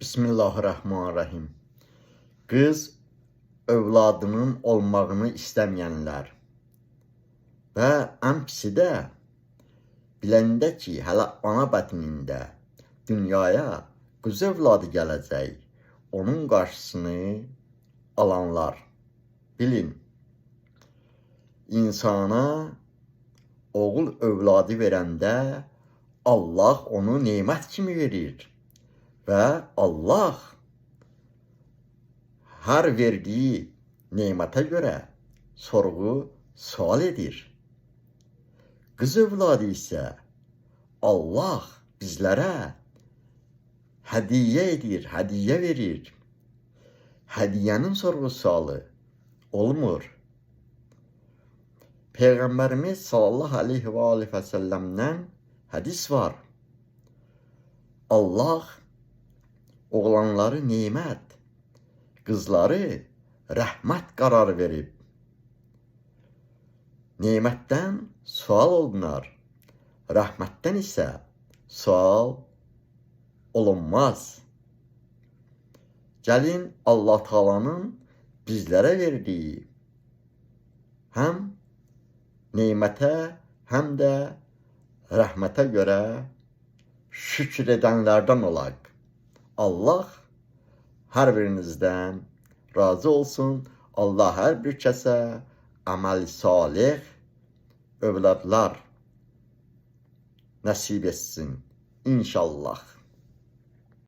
Bismillahirrahmanirrahim. Qız övladının olmağını istəməyənlər və ən pisi də biləndə ki, hələ ana bətnində dünyaya qız övladı gələcək, onun qarşısını alanlar. Bilin, insana oğul övladı verəndə Allah onu nemət kimi verir və Allah hər verdiyi nemətə görə sorğu sual edir. Qız övladı isə Allah bizlərə hədiyyə edir, hədiyyə verir. Hədiyyənin sorğu sualı olmur. Peyğəmbərimiz sallallahu aleyhi və alihi və səlləmdən hədis var. Allah oğlanları nemət, qızları rəhmət qərarı verib. Nemətdən sual olunar, rəhmətdən isə sual olunmaz. Gəlin Allah Taala'nın bizlərə verdiyi həm nemətə, həm də rəhmətə görə şükür edənlərdən olaq. Allah hər birinizdən razı olsun. Allah hər bir kəsə əməl salih övladlar nəsib etsin. İnşallah.